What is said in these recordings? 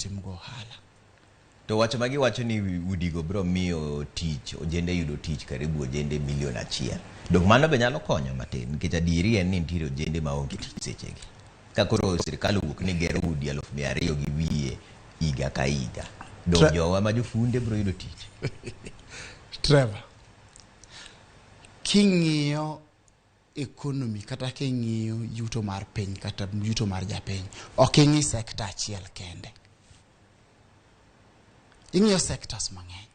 otimgo ohala. To wach ma giwacho ni udigo biro miyo tich, ojende yudo tich karibu ojende milion 1. Dong mano be nyalo konyo matin, nikech adieri en ni nitiere ojende maonge tich sechegi. Ka koro sirikal owuok ni gero udi 200,000 gi wiye higa ka higa, dong jowa ma jofunde biro yudo tich? Trevor, king'iyo economy kata king'iyo yuto mar piny kata yuto mar japiny, ok ing'i sector achiel kende, ing'iyo sectors mang'eny.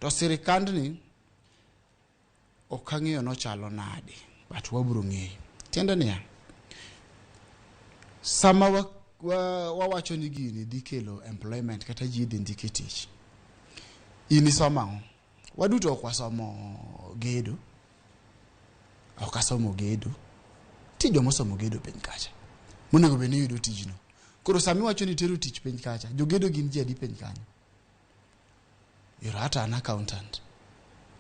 To sirikandni ok ang'eyo nochalo nade, but wabiro ng'eyo. Tiende niya, sama wawacho ni gini dhi kelo employment kata ji idhi ndiki tich, in isomo ang'o? Waduto ok wasomo gedo. Ok asomo gedo. Nitie jomosomo gedo piny kacha monego bed ni yudo tijno. Koro sama iwacho ni tero tich piny kacha, jogedo gin ji adi piny kanyo? Ero hata an accountant,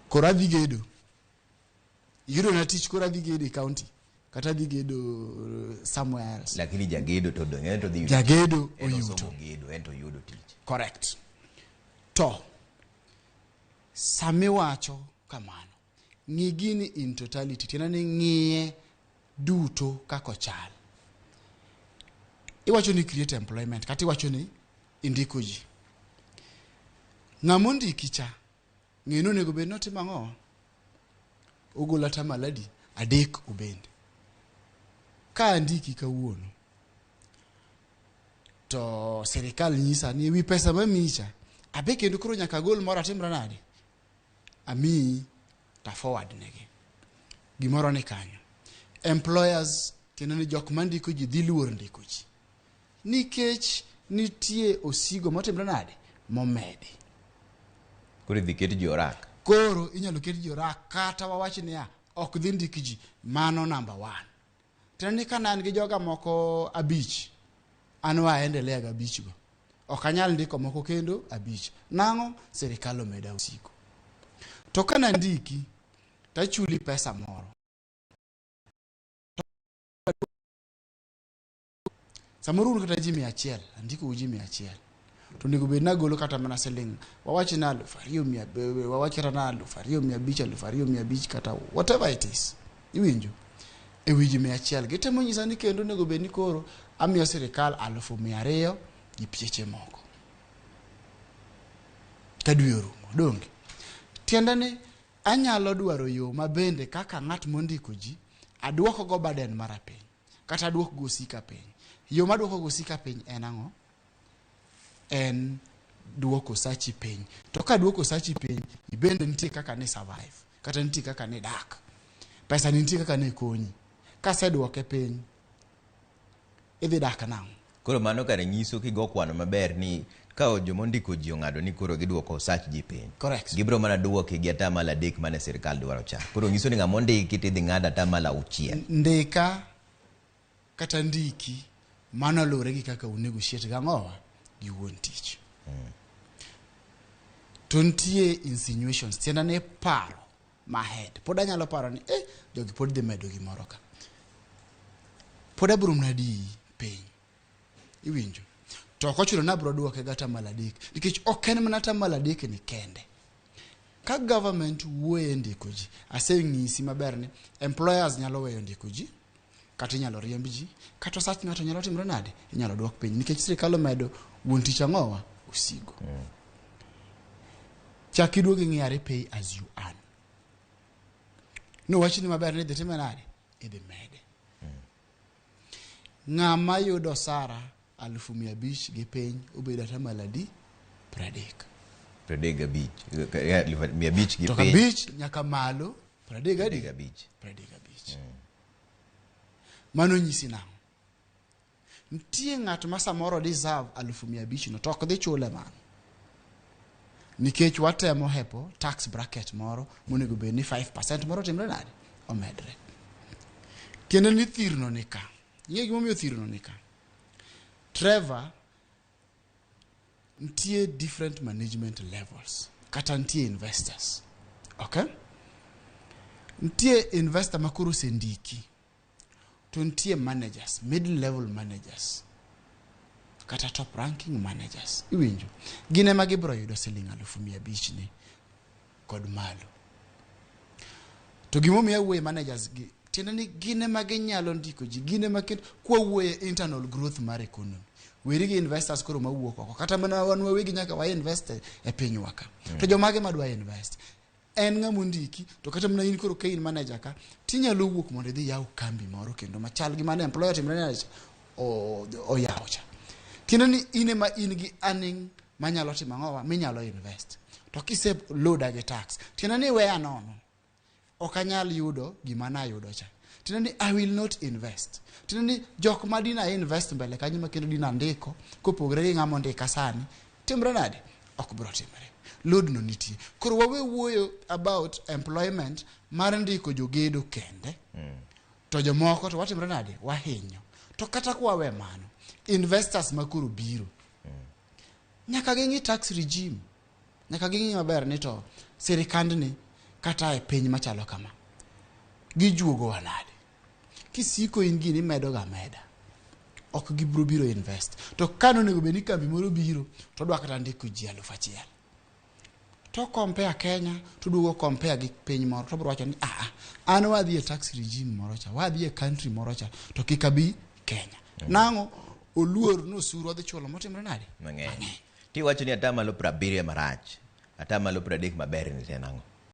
koro adhi gedo, iyudo na tich, koro adhi gedo e county kata adhi gedo somewhere else. Lakini jagedo to dong en to dhi yudo. Jagedo En oyuto. osomo gedo, en to yudo tich. Correct. To samiwacho kamano, ng'i gini in totality, tiende ni ng'iye duto kaka ochal. Iwacho ni create employment kata iwacho ni indiko ji, ng'ama ondiki cha ng'e ni onego bed ni otimo ang'o? Ogolo atamalo adi? 3 obende. Ka andiki kawuono to sirikal nyisa ni ewi pesa mamiyi cha abe kendo koro nyaka agol moro, atimra nade? Amiyi ta forward negi gimoro ni kanyo. Employers, tiende ni jok mandiko ji, dhi luor ndiko ji nikech nitie osigo motimre nade? Momedi. Koro idhi ket ji orak. Koro inyalo ket ji orak kata wawach niya ok dhi ndik ji. Mano number one. Tiende ni ka ne an gi joga moko abich, an waendelea gi abich go, ok anyal ndiko moko kendo abich. Nang'o? Sirikal omeda osigo. To ka nandiki tachuli pesa moro, samoro un kata ji 100, andikou ji 100, to onego bed nagolo kata mana siling, wawach ni 2,100, wawach kata na 2,500, 2,500 kata whatever it is, iwinjo? E wi ji 100 gitemo nyisa ni kendo onego bed ni koro amiyo sirikal 200,000 gi pieche moko ka dwe orumo. Donge tiende ni anyalo dwaro yo ma bende kaka ng'at mondiko ji aduoko go burden mara piny kata aduok go osika piny? Yo maduoko go osika piny en ang'o? En duoko sachi piny. To ka duoko sachi piny, ibende nitie kaka ni survive kata nitie kaka ni dak, pesa ni nitie kaka ne konyi. Kaseduoke piny, idhi dak nang'o? Koro mano kare nyiso kigo kwano maber ni ka joma ondiko ji ong'ado ni koro giduoko osach ji piny, Correct. gibiro mana duoke gi 3% mane sirikal dwaro cha. Koro nyiso ni ng'ama ondiki tidhi ng'ad 6%. Ndika kata ndiki, mano luwore gi kaka unegotiate gang'owa gi wuon tich. To nitie insinuations, tienda ni paro ma head pod anyalo paro ni jogi pod dhi medo gimoro ka, pod abiro mana diyi piny, iwinjo? To ok ochuno ni abiro duoke gi 3% nikech ok en mana 3% ni kende. Ka government wuoye ndiko ji, aseng'isi maber ni employers nyalo weyo ndiko ji kata inyalo riemb ji kata osach ng'ato nyalo timre nade? Inyalo duok piny nikech sirikal omedo wuon tich ang'owa? Osigo. Chak iduog ing'iyare pay as you earn. Nowachni maber ni idhi time nade? Idhi mede. Ng'ama yudo sara 500,000 gi piny obedo atamalo adi? 30. 35, 500 gi to piny. Abich nyaka malo 30 adi? 35. 35. Mano nyisi nang'o? Nitie ng'at ma samoro deserve 500,000 no, to ok dhi chule mano nikech watemo hepo tax bracket moro monego bed ni 5% moro timre nade? Omedre. Tiende ni thirno ni ka. Ing'e gimomiyo thirno ni ka, Trevor? Nitie different management levels kata nitie investors, okay? Nitie investor ma koro osendiki, to nitie managers, middle level managers. kata top ranking managers iwinjo gin ema gibiro yudo siling 500,000 ni kod malo. To gimomiyo awuoye managers gi tiende ni gin ema ginyalo ndiko ji, gin ema kendo kwawuoye internal growth mar economy, weri gi investors koro mawuok oko, kata mana wan wawegi nyaka wa invest e pinywa ka. To jomage madwa invest en ng'ama ondiki, to kata mana in koro ka in manager ka tinyalo wuok mondo idhi yaw kambi moro kendo machal gi mane employer timre nade oyawo cha. Tiende ni in ema in gi earning manyalo timo ang'owa minyalo invest, to kise loada gi tax tiende ni iweya nono, ok anyal yudo gima nayudo cha. Tiende ni I will not invest. Tiende ni jok ma dina invest mbele kanyo ma kendo dina ndiko kopogore gi ng'ama ondika sani timre nade, ok biro timre. Load no nitie. Koro wawe wuoyo about employment mar ndiko jogedo kende, to jomoko to watimre nade, wahinyo. To kata kwawe mano, investors ma koro biro nyaka ging'i tax regime, nyaka ging'i maber ni to sirikandni kata e piny machalo kama gijuogowa nade. Kisiko in gini imedo ga ameda, ok gibiro biro invest. To ka nonego bed ni kambi moro biro to odwa kata ndiko ji 1,000, to compare Kenya to duogo compare gi piny moro, to biro wacho ni aa, an wadhi e tax regime moro cha, wadhi e country moro cha, to kik abi Kenya. Nang'o oluor ni osuru odhi chulo motimre nade mang'eny. Tiwacho ni 70% marach, 30% maber ni en ang'o?